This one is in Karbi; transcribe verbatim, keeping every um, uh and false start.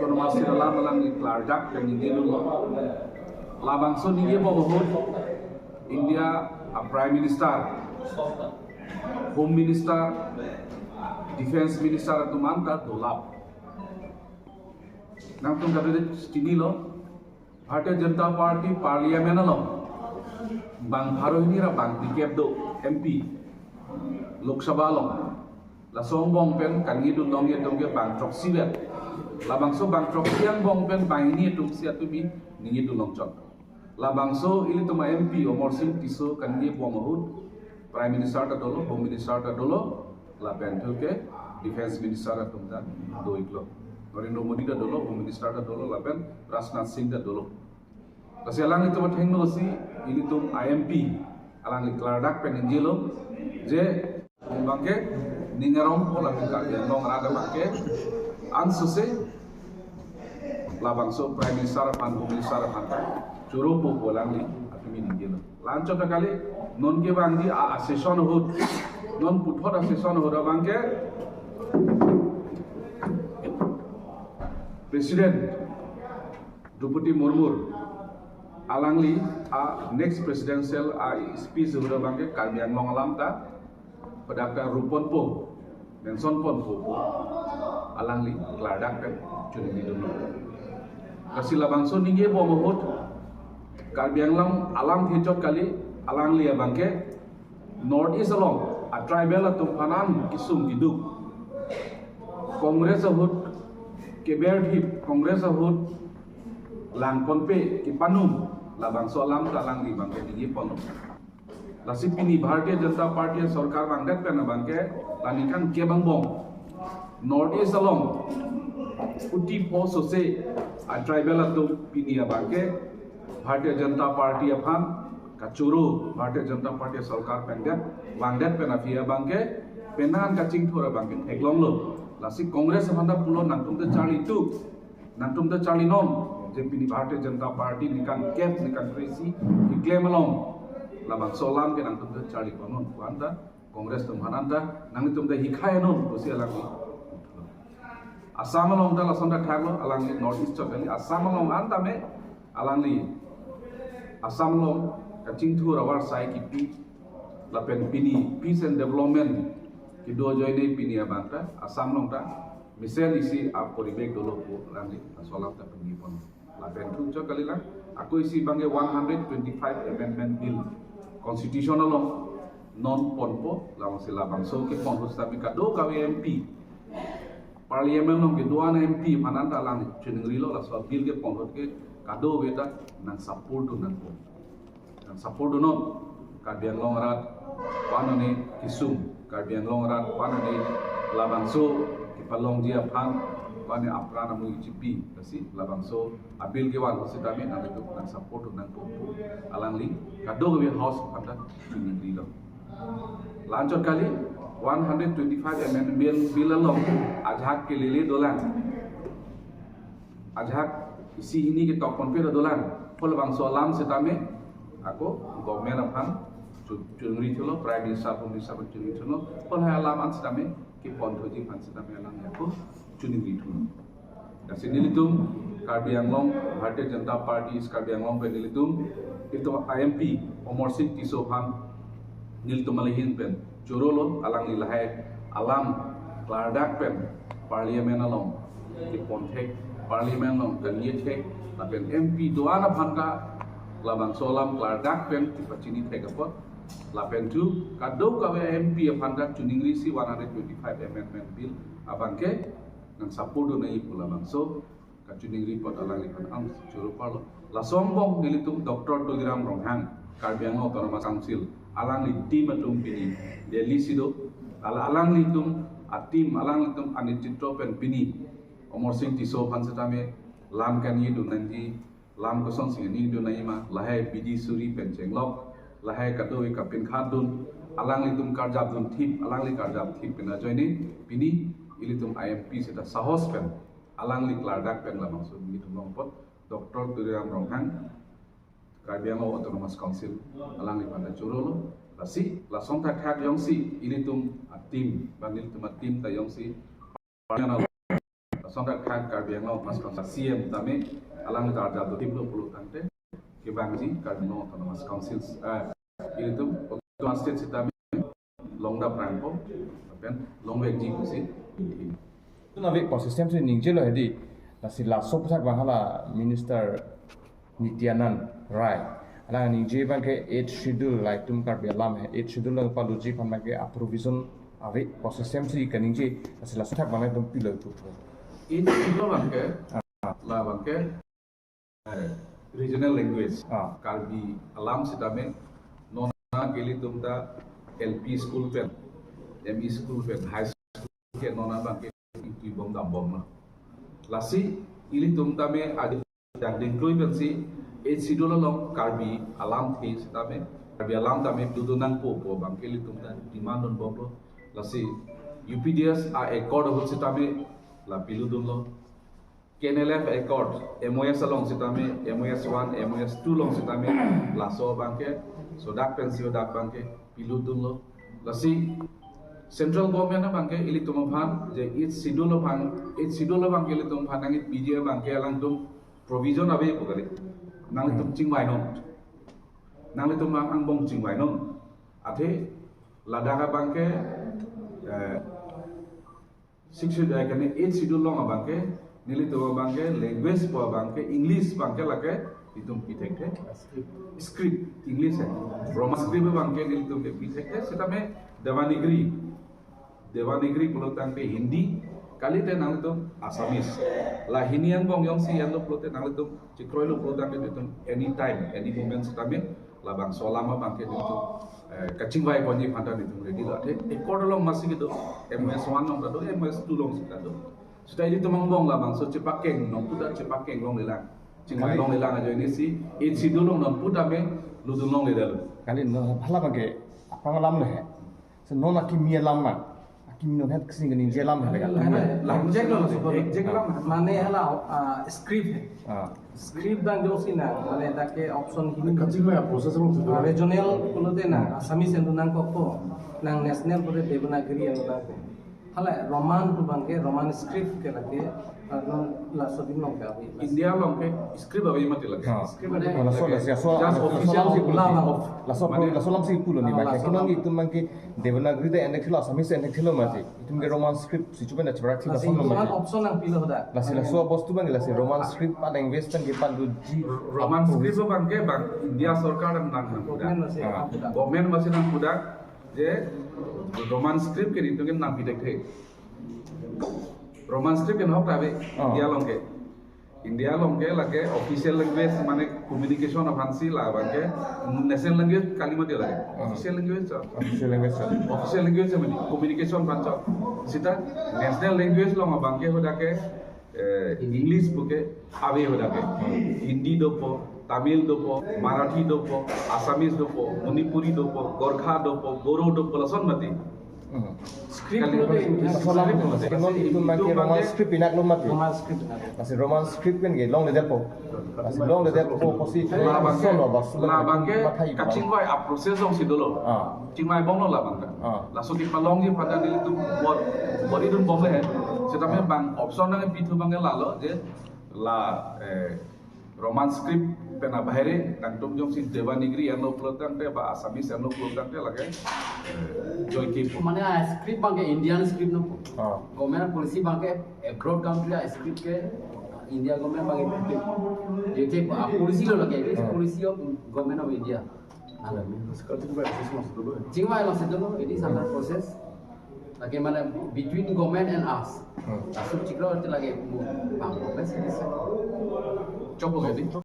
Autonomous State alam alangli klardak pen ningje dolo. Labangso ningjebom ahut India a Prime Minister, Home Minister, Defence Minister atum anta dolap. Nangtum kadokave chinilo, Bharatiya Janata Party Parliament along bang pharo hini ra bang phlikep do M P, Lok Sabha along. Laso angbong pen kaningjedun longji atum ke bang throksi vet. Labangso bang throksi angbong pen bang hini atum si atum ningjedun longchot. Labangso ilitum a M P Amarsing Tisso kaningje bom ahut Prime Minister ta dolo, Home Minister ta dolo, lapen thu ke Defence Minister atum ta do-iklo. Narendra Modi ta dolo, Home Minister ta dolo, lapen Rajnath Singh ta dolo. Lasi alanglitum athengno si ilitum a M P alangli klardak pen ningjelo je abangke ning arongpo, lapen Karbi Anglong arat abangke ansose labangso Prime Minister aphan, Home Minister aphan ta choropo pu alangli atum ningjelo. La-anchot ta kali, non kevangji a, a session ahut, non puthot a session ahut abangke President Droupadi Murmu alangli a next presidential a speech ahut abangke Karbi Anglong alam ta pada ta rup ponpo, mention ponpo pu alangli klardak pen chiningri dunlo. Lasi labangso ningjebom ahut Karbi Anglong alam thechot kali, alangli abangke North East along a tribal atum aphan an kesung keduk, Congress ahut keberthip, Congress ahut lang ponpe, kepanum, labangso alam ta alangli abangke ningje ponlo. Lasi pini Bharatiya Janata Party sorkar vangdet pen abangke la ningkan kep angbong North East along kuti pho sose a tribal atum pini abangke Bharatiya Janata Party aphan kachoro, Bharatiya Janata Party sorkar pen det, vangdet pen aphi abangke penang kachingthur abangke theklonglo. Lasi Congress aphan ta pulo, nangtum ta charli tu, nangtum ta charli non, je pini Bharatiya Janata Party ningkan kep, ningkan kre-isi keklem along labangso alam ke nangtum ta charli pon non pu anta Congress atum aphan anta nanglitum ta hikhai non pusi alangli. Assam along ta lason ta thaklo, alangli North East chot kali, Assam along anta me alangli Assam along kachingthur avarsai kipi, lapen pini peace and development kedo ajoine pini abang ta Assam along ta mesen isi a poribek dolo pu alangli laso alam ta pini pon. Lapen thu chot kalilang, ako isi abangke one hundred twenty-five Amendment Bill Constitution along non ponpo, labangsi labangso kepon ahut sitame kadokave M P, Parliament along kedo-an M P aphan anta alang chiningrilo, laso bill kepon ahut ke kadokave ta nang support dun nangpo. Nang support dun non, Karbi Anglong arat aphan ani kesung, Karbi Anglong arat aphan ani labangso kepalongji aphan, aphan ani apran amu chipi, lasi labangso a bill kevan ahut sitame nanglitum nang support dun nangpo pu alangli kadokave House aphanta chiningrilo. La-anchot kali, one hundred twenty-five Amendment Bill, Bill along ajahak kelele dolang, ajahak isi hini ketok ponpe dolang, halabangso alam sitame ako government aphan chu-, chiningri thulo, Prime Minister, Home Minister aphan chiningri thulo, halahai alam an sitame kepon thuji aphan sitame alang ako chiningri thulo. Lasi nelitum Karbi Anglong, Bharatiya Janata Party East Karbi Anglong pen nelitum, itum a M P Amarsing Tisso aphan nelitum ahin pen chorolo, alangli lahai alam klardak pen Parliament along kepon thek, Parliament along kaningje thek, lapen M P do-an aphanta labangso alam klardak pen kepachini thek apot, lapen thu kadokave M P aphanta chiningrisi one hundred twenty-five Amendment Bill abangke nang support dun nangji pu labangso kachiningri apot alangliphan ang choro parlo. Laso angbong nelitum Doctor Tuliram Ronghang, Karbi Anglong Autonomous Council, alangli team atum pini Delhi si do, al-, alanglitum a team, alanglitum anitritwo pen pini Amarsing Tisso aphan sitame lam kaningje dun nangji, lam kosonsi ningje dun nangji ma, lahai bidi suri pen chenglok, lahai kadokave kapinkhat dun, alanglitum karjap dun thip, alangli karjap thip pen ajoine pini ilitum a M P seta sahos pen alangli klardak pen labangso nelitum long apot Doctor Tuliram Ronghang, Karbi Anglong Autonomous Council, alangliphanta chorolo. Lasi lason thakthak jongsi ilitum a team, ba nelitum a team ta jongsi Parliament along, Sontak khan Karbi Anglong Autonomous Council C M tame alang tar jadu tip lo pulo tangte kevangji Karbi Anglong Autonomous Council, eh, ilitum Autonomous State sitame longdap rangpo, pen longvekji pusi. Tun ave pu system si ningjelo hedi, lasi laso aputhak abang hala Minister Nityanand Rai alang ningje abangke eighth schedule, la itum Karbi alam he eighth schedule along paluji aphan abangke a-provision ave pu system si kaningje, lasi laso athak abang itum pilo ipu. Eighth schedule abangke, ah, la abangke, eh, regional language. Ah. Karbi alam sitame non ke ilitum ta L P school pen, M E school pen, high school ke non abangke ingtui bom dam bom na. Lasi ilitum tame adi dang dingklui pensi eighth schedule along Karbi alamthe sitame, Karbi alam tame dodun nangpo pu abangke ilitum ta demand dun bomlo. Lasi U P D S a-accord ahut sitame la piludunlo. K N L F accord, M O S along sitame, M O S one, M O S two along sitame, laso abangke, so dak pensi dak abangke piludunlo. Lasi central government abangke ilitum aphan, je eighth schedule aphan, eighth schedule abangke ilitum aphan nangkepiji abangke alangtum provision ave pu kali. Nanglitum chingvainon. Nanglitum ang angbong chingvainon. Athe ladak abangke, eh, Sixth schedule, eh, kene eighth schedule along abangke, nelitum abangke, language pu abangke, English abangke lake, itum pi thekthe. Script, English he. Roman script abangke, nelitum ke pi thekthe, sitame Devanagari. Devanagari pulo tangte Hindi, kalite nanglitum Assamese. La hini angbong jongsi enlo pulote nanglitum chekroilo pulo tangte itum anytime, any moment sitame, labangso alam abangke itum, eh, kachingvai ponji aphan ta itum ready lo. Athe accord along masi kedo, M O S one along ta do, M O S two along si ta do. Sita ilitum angbong labangso chepakeng, non puta chepakeng longlelang. Chingvai longlelang ajoine si, eighth schedule along non puta me ludun longledetlo. Kali non hala abangke aphrang alam lo he. So non akimi alam ma. Akimi non het kisi kaningje alam he. Lang, lang, lang, lang, lang, lang. Mane hala, ah, script he. Ah. Script abang jongsi nang, mane dak ke option hini. Kachingvai process along si do. Ah, regional pulote nang, Assamese endu nangkokpo, nang national pulote Devanagari endu nangkok. Hala Roman pu abangke, Roman script ke lake, ah, non laso adim along ke ave. India along ke script ave mati lake. Ah. Script ave. Laso, laso, laso, just laso official alam si pulo. Laso, laso alam si pulo ni, ah, abangke. Laso alam. Itum abangke Devanagari ta enthekthelo, Assamese enthekthelo mati. Itum ke Roman script si chupen acheprak si. Lasi laso alam mati. Option nangpilo hoda. Lasi laso abostu abangke lasi Roman script pa language abangke paluji. Roman script abangke bang India sorkar nang nang pudak. Government masi nang pudak. Ah. Government masi nang pudak je Roman script ke itum ke nangpi thekthe. Roman script ke ahok ta ave. Ah. India along ke. India along ke lake official language mane communication aphan si labangke national language kali mati lake. Ah. Official language so. Official language so. Official language mane communication aphan so. Sita national language along abangke hoda ke, eh, English puke ave hoda ke. Hindi dopo, Tamil dopo, Marathi dopo, Assamese dopo, Manipuri dopo, Gorkha dopo, Boro dopo, lason mati. Hmm. Script kali pulote, laso alam script pulote. Itum abangke Roman script pinaklo mati. Roman script pinaklo. Lasi Roman script pen ke longledetpo. Lasi longledetpo pusi labang ke, solo bas labang ke mathai kachingvai a-process along si dolo. Ah. Chingvai bomlo labang ke. Ah. Laso kepalongji aphan ta nelitum bor, bor-idun bomle he. Sitame bang option nangpi thu abangke lalo je la, eh, Roman script pen abahere, nangtum jongsi Devanagari enlo pulo tangte, ba Assamese enlo pulo tangte lake, eh, joike pu. Mane a-script abangke Indian script no pu. Ah. Government policy abangke abroad country a-script ke India government abangke joike pu. A-policy lo lake, it is policy of Government of India. Hala. Chingvai along si dolo, it is under process. Lake mane between government and us. Hmm. Asuk chiklo lake bang process. Chopo ke di.